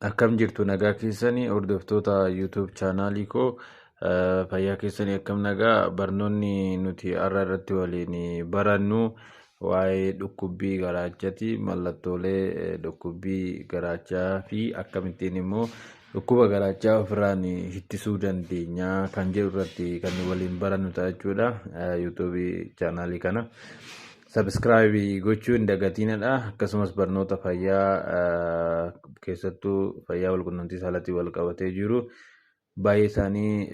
Akkam jirtu, nagaa keessanii? Hordoftoota YouTube chaanaalii koo, fayyaa keessanii? Akkam nagaa? Barnoonni nuti har'a irratti waliin barannu waa'ee dhukkubbii garaachaati. Mallattoolee dhukkubbii garaachaa fi akkamittiin immoo dhukkuba garaachaa ofirraan ittisuu dandeenya kan jedhu irratti kan waliin barannu ta'a jechuudha. YouTube chaanaalii kana subscribe gochuu hin dagatinadha. Akkasumas barnoota fayyaa, keessattuu fayyaa walqunnamtii saalaatiin wal qabatee jiru, baay'ee isaanii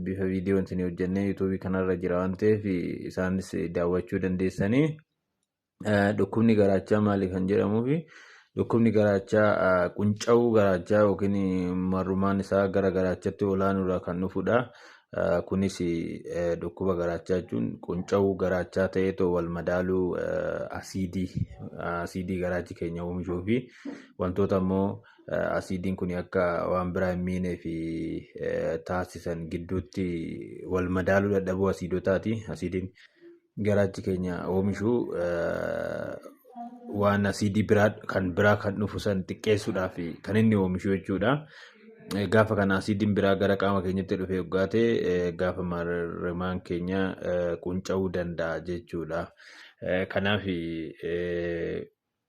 bifa viidiyoon isin hojjennee YouTube kanarra jira waan ta'eef isaanis daawwachuu dandeessanii. Dhukkubni garaachaa maali kan jedhamuu fi dhukkubni garaachaa qunca'uu garaachaa yookiin marrumaan isaa gara garaachatti olaanuurraa kan dhufudha. Kunis dhukkuba garaachaa jechuun qunca'uu garaachaa ta'eetoo wal madaaluu asiidii garaachi keenya oomishuu fi wantoota immoo asiidiin kun akka waan biraa hin miinee fi taasisan gidduutti wal madaaluu dadhabuu asiidotaati. Asiidiin garaachi keenya oomishuu waan asiidii biraa kan biraa kan dhufu san xiqqeessuudhaaf kan inni oomishu jechuudha. Gaafa kana asiidiin biraa gara qaama keenyatti dhufe yoggaa ta'e, gaafa marrimaan keenya qunca'uu danda'a jechuudha. Kanaaf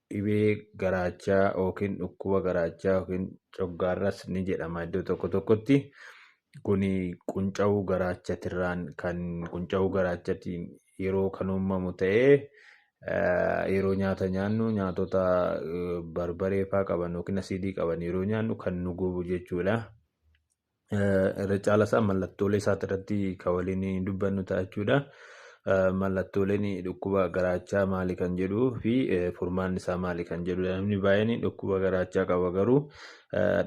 dhibee garaachaa yookiin dhukkuba garaachaa yookiin coggaarras ni jedhama iddoo tokko tokkotti. Kuni qunca'uu garaachatirraan kan qunca'uu garaachatiin yeroo kan uumamu ta'ee, yeroo nyaata nyaannu nyaatota barbaree faa qaban yookiin asiidii qaban yeroo nyaannu kan nu gubu jechuudha. Irra caala isaa mallattoolee isaati irratti kan waliin dubbannu ta'a jechuudha. Mallattooleen dhukkuba garaachaa maali kan jedhuu fi furmaanni isaa maali kan jedhudha. Namni baay'een dhukkuba garaachaa qaba, garuu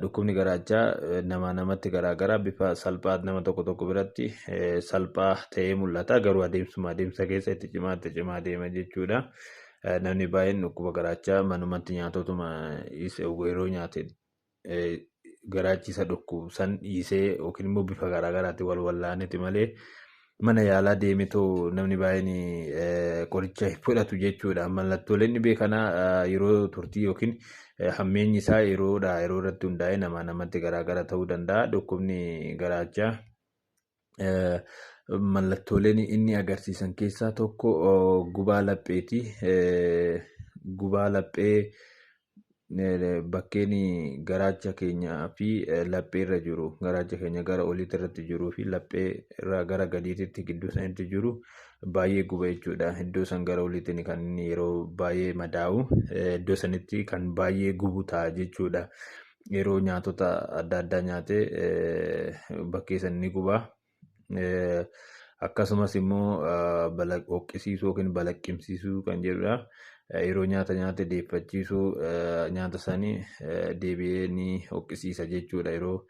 dhukkubni garaachaa namaa namatti garaagara. Bifa salphaa nama tokko tokko biratti salphaa ta'ee mul'ata, garuu adeemsuma adeemsa keessa itti cimaa itti cimaa deema jechuudha. Namni baay'een dhukkuba garaachaa manumatti nyaatotuma yeroo nyaate garaachi isa dhukkubsan dhiisee yookiin immoo bifa garaagaraatiin wal wallaaneeti malee mana yaalaa deemetoo namni baay'een qoricha fudhatu jechuudha. Mallattooleen dhibee kanaa yeroo turtii yookiin hammeenyi isaa yeroodhaa yeroo irratti hundaa'ee namaa namatti garaagara ta'uu danda'a. Dhukkubni garaachaa mallattooleen inni agarsiisan keessaa tokko gubaa lapheeti. Gubaa laphee bakkeen garaacha keenyaa fi laphee irra jiru, garaacha keenya gara oliitti irratti jiruu fi laphee irraa gara gadiitti gidduu sanitti jiru baay'ee guba jechuudha. Iddoo san gara oliitti kan inni yeroo baay'ee madaa'u, iddoo sanitti kan baay'ee gubu ta'a jechuudha. Yeroo nyaatota adda addaa nyaate bakkee san ni guba. Akkasumas immoo hoqqisiisuu yookiin balaqqimsiisuu kan jedhudha. Yeroo nyaata nyaate deeffachiisuu, nyaata sanii deebi'ee ni hoqqisiisa jechuudha. Yeroo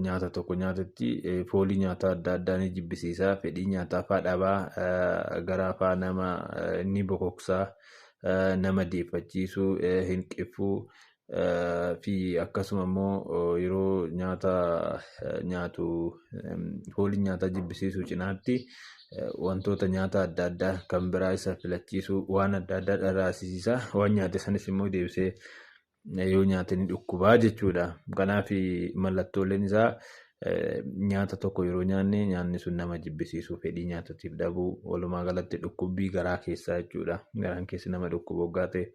nyaata tokko nyaatetti foolii nyaataa adda addaa ni jibbisiisa. Fedhii nyaataa faa dhabaa, garaa faa nama ni bokoksaa, nama deeffachiisuu, hinqiffuu fi akkasuma immoo yeroo nyaata nyaatu foolii nyaataa jibbisiisuu cinaatti wantoota nyaata adda addaa kan biraa isa filachiisuu, waan adda addaa dharraasisiisa. Waan nyaate sanis immoo deebisee yoo nyaate ni dhukkubaa jechuudha. Kanaaf mallattooleen isaa nyaata tokko yeroo nyaanne nyaanni sun nama jibbisiisuu, fedhii nyaatatiif dhabuu, walumaa galatti dhukkubbii garaa keessaa jechuudha. Garaan keessi nama dhukkuba hoggaa ta'e,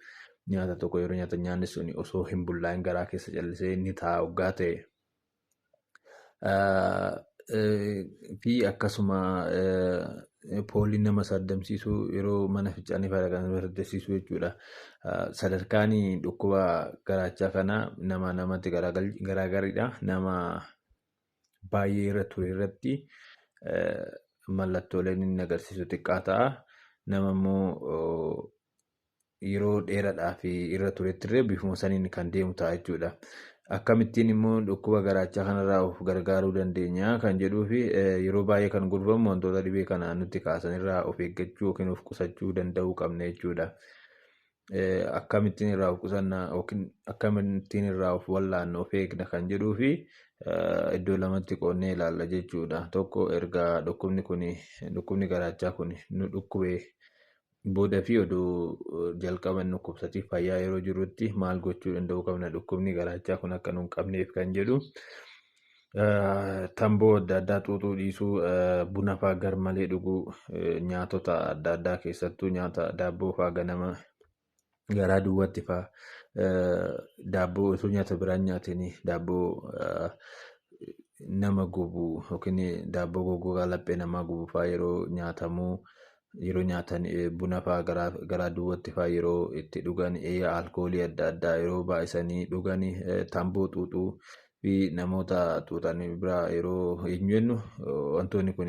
nyaata tokko yeroo nyaatan nyaanni sun osoo hin bullaa'in garaa keessa callisee ni taa'a hoggaa ta'e. Fi akkasuma fooliin nama saddamsiisuu, yeroo mana fincaanii fa'aa kan nama saddamsiisuu jechuudha. Sadarkaan dhukkuba garaachaa kana nama namatti garaagaridha. Nama baay'ee irra ture irratti mallattooleen inni agarsiisu xiqqaa ta'a. Nama immoo yeroo dheeraadhaaf irra turetti illee bifuma saniin kan deemu ta'a jechuudha. Akkamittiin immoo dhukkuba garaachaa kanarraa of gargaaruu dandeenya kan jedhuu fi yeroo baay'ee kan gorfamu wantoota dhibee kana nutti kaasan irraa of eeggachuu yookiin of qusachuu danda'uu qabna jechuudha. Akkamittiin irraa of qusanna yookiin akkamittiin irraa of wallaanna, of eegna kan jedhuu fi iddoo lamatti qoodnee ilaalla jechuudha. Tokko, erga dhukkubni kun, dhukkubni garaachaa kun nu dhukkubee Booda fi odoo jalqaba hin dhukkubsatiin fayyaa yeroo jirrutti maal gochuu danda'uu qabna, dhukkubni garaachaa kun akka nu hin qabneef kan jedhu. Tamboo adda addaa xuuxuu dhiisuu, buna fa'aa garmalee dhuguu, nyaatota adda addaa keessattuu nyaata daabboo fa'aa ganama garaa duwwaatti fa'aa, daabboo osoo nyaata biraan nyaatiin daabboo nama gubu yookiin daabboo goggogaa laphee namaa gubu fa'aa yeroo nyaatamuu, yeroo nyaatan, buna fa'aa garaa duwwaatti fa'aa yeroo itti dhugan, alkoolii adda addaa yeroo baay'isanii dhugan, tamboo xuuxuu fi namoota xuuxan biraa yeroo eenyu jennu, wantoonni kun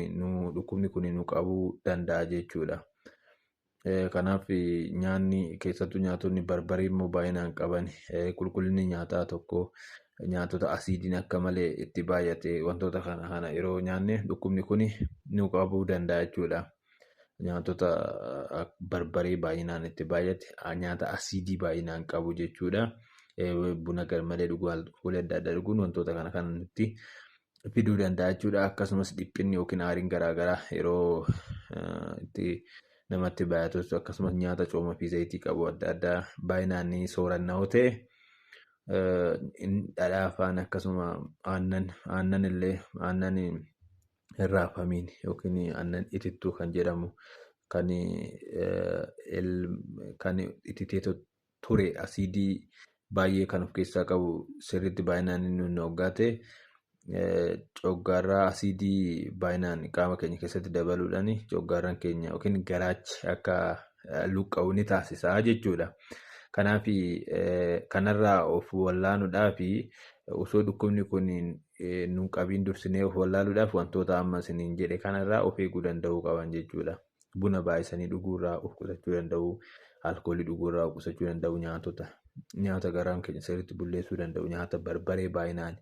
dhukkubni kun nu qabuu danda'a jechuudha. Kanaaf nyaanni keessattuu nyaatonni barbaree immoo baay'inaan qaban, qulqullinni nyaataa tokko, nyaatota asiidiin akka malee itti baay'ate, wantoota kana yeroo nyaanne dhukkubni kun nu qabuu danda'a jechuudha. Nyaatota barbaree baay'inaan itti baay'ate, nyaata asiidii baay'inaan qabu jechuudha. Buna garmalee dhuguu, alkoolii adda addaa dhuguun wantoota kana kan nutti fiduu danda'a jechuudha. Akkasumas dhiphinni yookiin aariin garaagaraa yeroo itti namatti baay'atus, akkasumas nyaata cooma fi zayitii qabu adda addaa baay'inaan ni sooranna yoo ta'e, dhadhaa afaan, akkasuma aannan illee, aannan hin raafamiin yookiin aannan itittuu kan jedhamu kan ititee ture, asiidii baay'ee kan of keessaa qabu sirriitti baay'inaan inni nu hoggaa ta'e, coggaarraa asiidii baay'inaan qaama keenya keessatti dabaluudhaan coggaarraan keenya yookiin garaachi akka luqqa'u ni taasisa jechuudha. Kanaaf kanarraa of wallaanuudhaaf, osoo dhukkubni kun nu qabiin dursinee of wallaaluudhaaf, wantoota amma isiniin jedhe kanarraa of eeguu danda'uu qaban jechuudha. Buna baay'isanii dhuguurraa of qusachuu danda'u, alkoolii dhuguurraa of qusachuu danda'u, nyaatota nyaata garaan keenya sirriitti bulleessuu danda'u, nyaata barbaree baay'inaan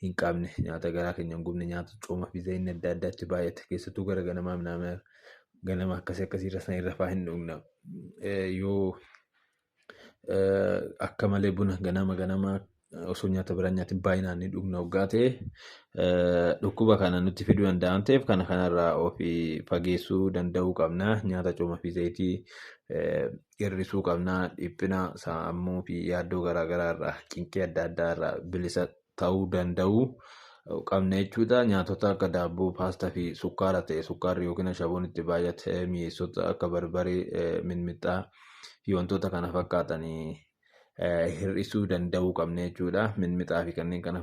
hin qabne, nyaata garaa keenya hin gubne, nyaata cooma fi zayinni adda addaatti baay'ate, keessattuu gara ganamaa ganama akkasii akkasiirra sana irra fa'aa hin dhugna. Yoo akka malee buna ganama ganama osoo nyaata biraan nyaatiin baay'inaan ni dhugna hoggaa ta'e, dhukkuba kana nutti fiduu danda'an ta'eef, kana kanarraa of fageessuu danda'uu qabna. Nyaata cooma fi zayitii hir'isuu qabna. Dhiphina sammuu fi yaaddoo garaagaraa irraa, cinqii adda addaa irraa bilisa ta'uu danda'uu qabna jechuudha. Nyaatota akka daabboo, paastaa fi sukkaara ta'e, sukkaarri yookiin ashaboon itti baay'ate, mi'eessota akka barbaree, mixmixaa fi wantoota kana fakkaatanii hir'isuu danda'uu qabna jechuudha. Mixmixaa fi kanneen kana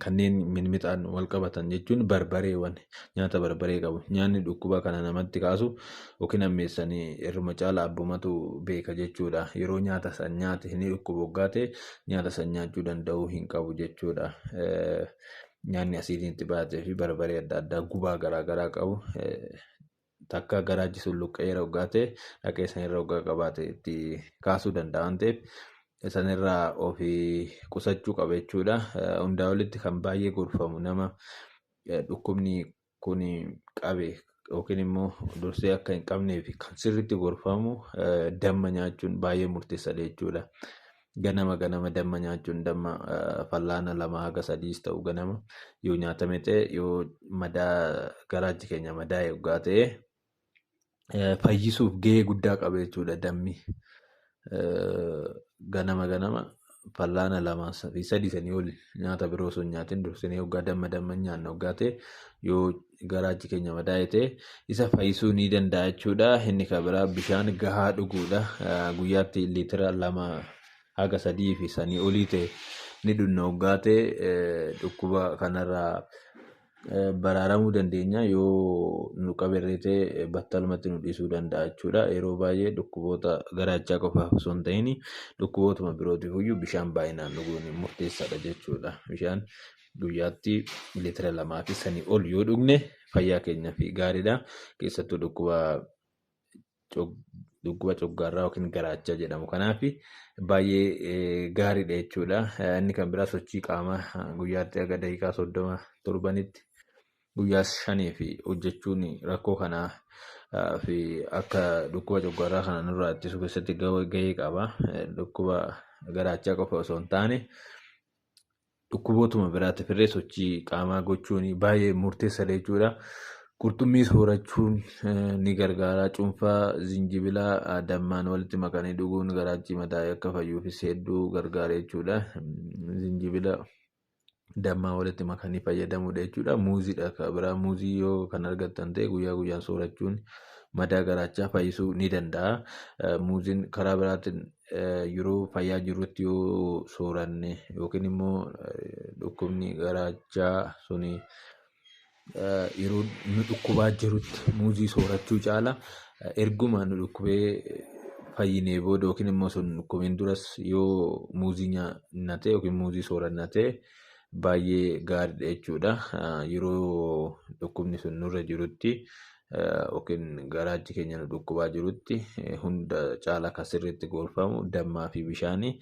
kanneen mixmixaan wal qabatan jechuun barbareewwan, nyaata barbaree qabu. Nyaanni dhukkuba kana namatti kaasu yookiin hammeessanii irruma caala abbumatu beeka jechuudha. Yeroo nyaata san nyaate ni dhukkuba hoggaa ta'e, nyaata san nyaachuu danda'uu hin qabu jechuudha. Nyaanni asiidiin itti baay'atee fi barbaree adda addaa gubaa garaagaraa qabu takka garaachi sun luqqa'eera hoggaa ta'e, dhaqee sanirra hoggaa qabaate itti kaasuu danda'a waan ta'eef, sanirraa ofii qusachuu qaba jechuudha. Hundaa olitti kan baay'ee gorfamu, nama dhukkubni kun qabe yookiin immoo dursee akka hin qabneef kan sirriitti gorfamu, damma nyaachuun baay'ee murteessaadha jechuudha. Ganama ganama damma nyaachuun, damma fallaana 2 haga 3s ta'u ganama yoo nyaatame ta'e, yoo madaa garaachi keenya madaa'e hoggaa ta'e fayyisuuf gahee guddaa qaba jechuudha dammi. Ganama ganama fallaana 2 fi 3 sanii ol nyaata biroo osoo hin nyaatin dursinee hoggaa damma nyaanna hoggaa ta'e, yoo garaachi keenya madaa'e ta'e, isa fayyisuu ni danda'a jechuudha. Inni kan biraa bishaan gahaa dhuguudha. Guyyaatti liitira 2 haga 3 fi sanii olii ta'e ni dhugna hoggaa ta'e, dhukkuba kanarraa baraaramuu dandeenya. Yoo nu qaberree ta'e battalumatti nu dhiisuu danda'a jechuudha. Yeroo baay'ee dhukkuboota garaachaa qofaaf osoo hin ta'in dhukkubootuma birootiif iyyuu bishaan baay'inaan dhuguun murteessaadha jechuudha. Bishaan guyyaatti liitira 2 fi sanii ol yoo dhugne fayyaa keenyaaf gaariidha. Keessattuu dhukkuba coggaarraa yookiin garaachaa jedhamu kanaaf baay'ee gaariidha jechuudha. Inni kan biraa sochii qaamaa guyyaatti haga daqiiqaa 30, torbanitti guyyaa 5 fi hojjechuun rakkoo kanaa fi akka dhukkuba coggaarraa kana nurraa ittisuu keessatti gahee qaba. Dhukkuba garaachaa qofa osoo hin taane dhukkubootuma biraatiif illee sochii qaamaa gochuun baay'ee murteessaadha jechuudha. Qurxummii soorachuun ni gargaara. Cuunfaa zinjibilaa dammaan walitti makanii dhuguun garaachi madaa'e akka fayyuufis hedduu gargaara jechuudha. Zinjibila dammaan walitti makanii fayyadamuudha jechuudha. Muuziidha kan biraa, muuzii yoo kan argattan ta'e guyyaa guyyaan soorachuun madaa garaachaa fayyisuu ni danda'a. Muuziin karaa biraatiin yeroo fayyaa jirrutti yoo sooranne yookiin immoo dhukkubni garaachaa suni yeroo nu dhukkubaa jirutti muuzii soorachuu caala erguma nu dhukkubee fayyinee booda yookiin immoo sun dhukkubiin duras yoo muuzii nyaanna ta'e yookiin muuzii sooranna ta'e baay'ee gaariidha jechuudha. Yeroo dhukkubni sun nurra jirutti yookiin garaachi keenya nu dhukkubaa jirutti hunda caala kan sirriitti gorfamu dammaa fi bishaani.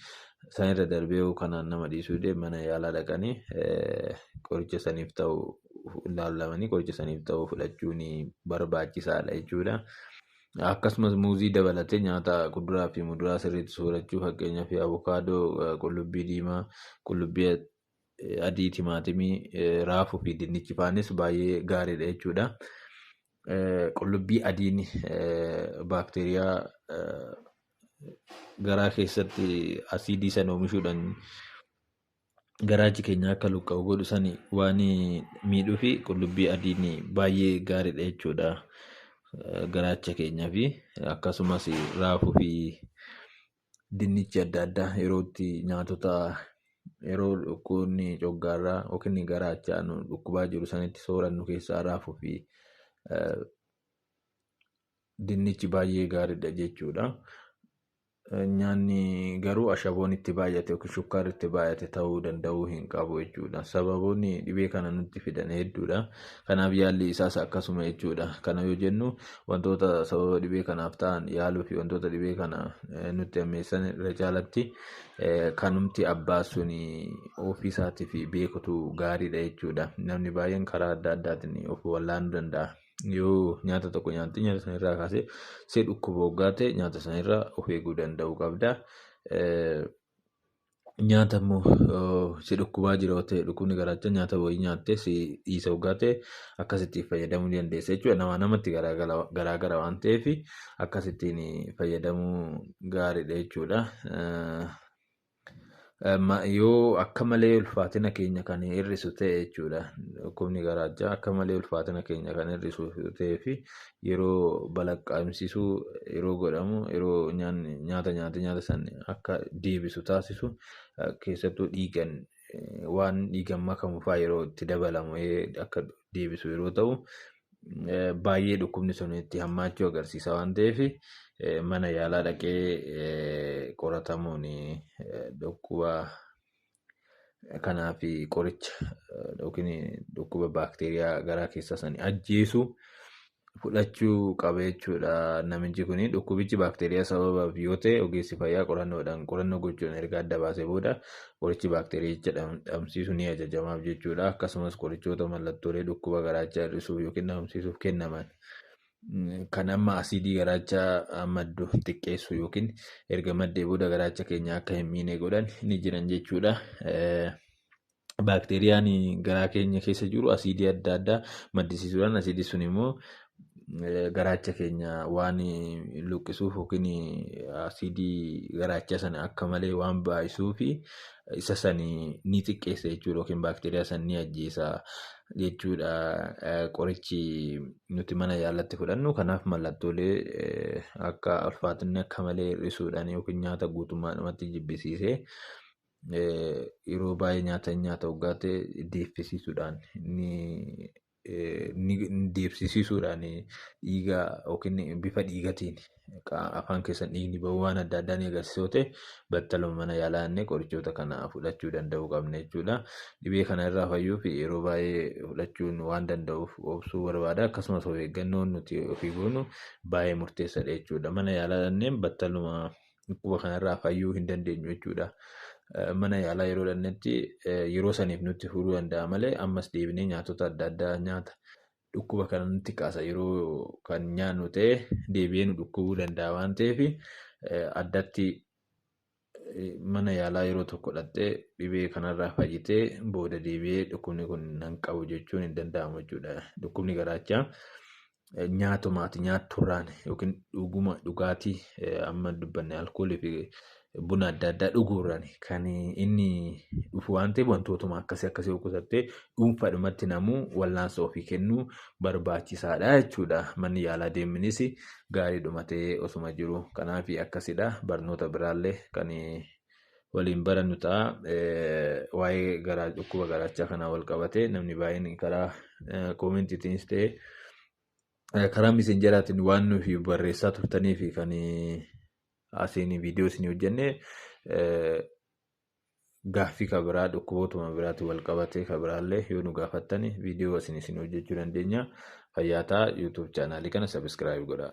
San irra darbee yoo kanaan nama dhiisuu dide mana yaalaa dhaqanii qoricha saniif ta'u ilaalamanii qoricha saniif ta'u fudhachuun barbaachisaadha jechuudha. Akkasumas muuzii dabalatee nyaata kuduraa fi muduraa sirriitti soorachuu, fakkeenyaaf abukaadoo, qullubbii diimaa, qullubbii adii, timaatimii, raafuu fi dinnichi faanis baay'ee gaariidha jechuudha. Qullubbii adiin baakteeriyaa garaa keessatti asiidii sana oomishuudhaan garaachi keenya akka luqqa'u godhu sani waan miidhuu fi qullubbii adiin baay'ee gaariidha jechuudha. Garaacha keenyaa fi akkasumas raafuu fi dinnichi adda addaa yerootti nyaatota yeroo dhukkubni coggaarraa yookiin garaachaa nu dhukkubaa jiru sanitti soorannu keessaa raafuu fi dinnichi baay'ee gaariidha jechuudha. Nyaanni garuu ashaboon itti baay'ate yookiin shukkaarri itti baay'ate ta'uu danda'uu hin qabu jechuudha. Sababoonni dhibee kana nutti fidan hedduudha. Kanaaf yaalli isaas akkasuma jechuudha. Kana yoo jennu wantoota sababa dhibee kanaaf ta'an yaaluu fi wantoota dhibee kana nutti hammeessan irra caalatti kanumti abbaa sun ofii isaatiif beekutu gaariidha jechuudha. Namni baay'een karaa adda addaatiin of wallaanuu danda'a. Yoo nyaata tokko nyaatte nyaata sana irraa kaasee si dhukkuba hoggaa ta'e nyaata sana irraa of eeguu danda'uu qabda. Nyaata immoo si dhukkubaa jira yoo ta'e, dhukkubni garaachaa nyaata wayii nyaattee si dhiisa hoggaa ta'e akkasitti fayyadamuu ni dandeessa jechuudha. Namaa namatti garaagara waan ta'eef akkasittiin fayyadamuu gaariidha jechuudha. Yoo akka malee ulfaatina keenya kan hir'isu ta'e jechuudha. Dhukkubni garaachaa akka malee ulfaatina keenya kan hir'isu ta'ee fi yeroo balaqqaamsisuu yeroo godhamu, yeroo nyaata nyaate nyaata sana akka deebisu taasisu, keessattuu dhiigan waan dhiigan makamu fa'aa yeroo itti dabalamu akka deebisu yeroo ta'u, baay'ee dhukkubni sun itti hammaachuu agarsiisa waan ta'eef mana yaalaa dhaqee qoratamuun dhukkuba kanaaf qoricha yookiin dhukkuba baakteeriyaa garaa keessaa sani ajjeesu fudhachuu qaba jechuudha. Namichi kun dhukkubichi baakteeriyaa sababaaf yoo ta'e ogeessi fayyaa qorannoodhaan qorannoo gochuun erga adda baasee booda qorichi baakteeriyicha dhabamsiisu ni ajajamaaf jechuudha. Akkasumas qorichoota mallattoolee dhukkuba garaachaa hir'isuuf yookiin dhabamsiisuuf kennaman kan amma asiidii garaachaa maddu xiqqeessu yookiin erga maddee booda garaacha keenya akka hin miine godhan ni jiran jechuudha. Baakteeriyaan garaa keenya keessa jiru asiidii adda addaa maddisiisuudhaan asiidii sun immoo garaacha keenya waan luqqisuuf yookiin asiidii garaachaa sana akka malee waan baay'isuuf isa sani ni xiqqeessa jechuudha yookiin baakteeriyaa sana ni ajjeesa jechuudha. Qorichi nuti mana yaalatti fudhannu kanaaf mallattoolee akka ulfaatinni akka malee hir'isuudhaan yookiin nyaata guutummaadhumatti jibbisiisee yeroo baay'ee nyaata nyaata hoggaa ta'e deeffisiisuudhaan ni deebsisiisuudhaan dhiiga yookiin bifa dhiigatiin afaan keessan dhiigni bahuu waan adda addaa ni agarsiisa yoo ta'e battaluma mana yaalaa inni qorichoota kana fudhachuu danda'uu qabna jechuudha. Dhibee kana irraa fayyuuf yeroo baay'ee fudhachuun waan danda'uuf obsuu barbaada. Akkasumas of eeggannoon nuti ofii goonu baay'ee murteessaadha jechuudha. Mana yaalaa dhaqneen battaluma dhukkuba kanarraa fayyuu hin dandeenyu jechuudha. Mana yaalaa yeroo dhaqnetti yeroo saniif nutti furuu danda'a malee ammas deebinee nyaatota adda addaa nyaata dhukkuba kana nutti kaasa yeroo kan nyaannu ta'e deebi'ee nu dhukkubuu danda'a waan ta'eef addatti Mana yaalaa yeroo tokko dhaqxee dhibee kanarraa fayyitee booda deebi'ee dhukkubni kun nan qabu jechuun hin danda'amu jechuudha. Dhukkubni garaachaa nyaatuma ati nyaatturraan yookiin dhuguma dhugaatii amma dubbanne alkoolii fi buna adda addaa dhuguurraan kan inni dhufu waan ta'eef, wantootuma akkasii akkasii of qusattee dhuunfaadhumatti namuu wallaansa ofii kennuu barbaachisaadha jechuudha. Manni yaalaa deeminis gaariidhuma ta'ee osuma jiru, kanaaf akkasidha. Barnoota biraallee kan waliin barannu ta'a. Waa'ee garaa dhukkuba garaachaa kanaa wal qabatee namni baay'een karaa commentiitiinis ta'e karaa Messengeraatiin waan nuuf barreessaa turtanii fi kan asiin viidiyoo isin hojjenne, gaaffii kan biraa dhukkubootuma biraatiin wal qabatee kan biraallee yoo nu gaafattan viidiyoo isin hojjechuu dandeenya. Fayyaa ta'a. YouTube channelii kana subscribe godhaa.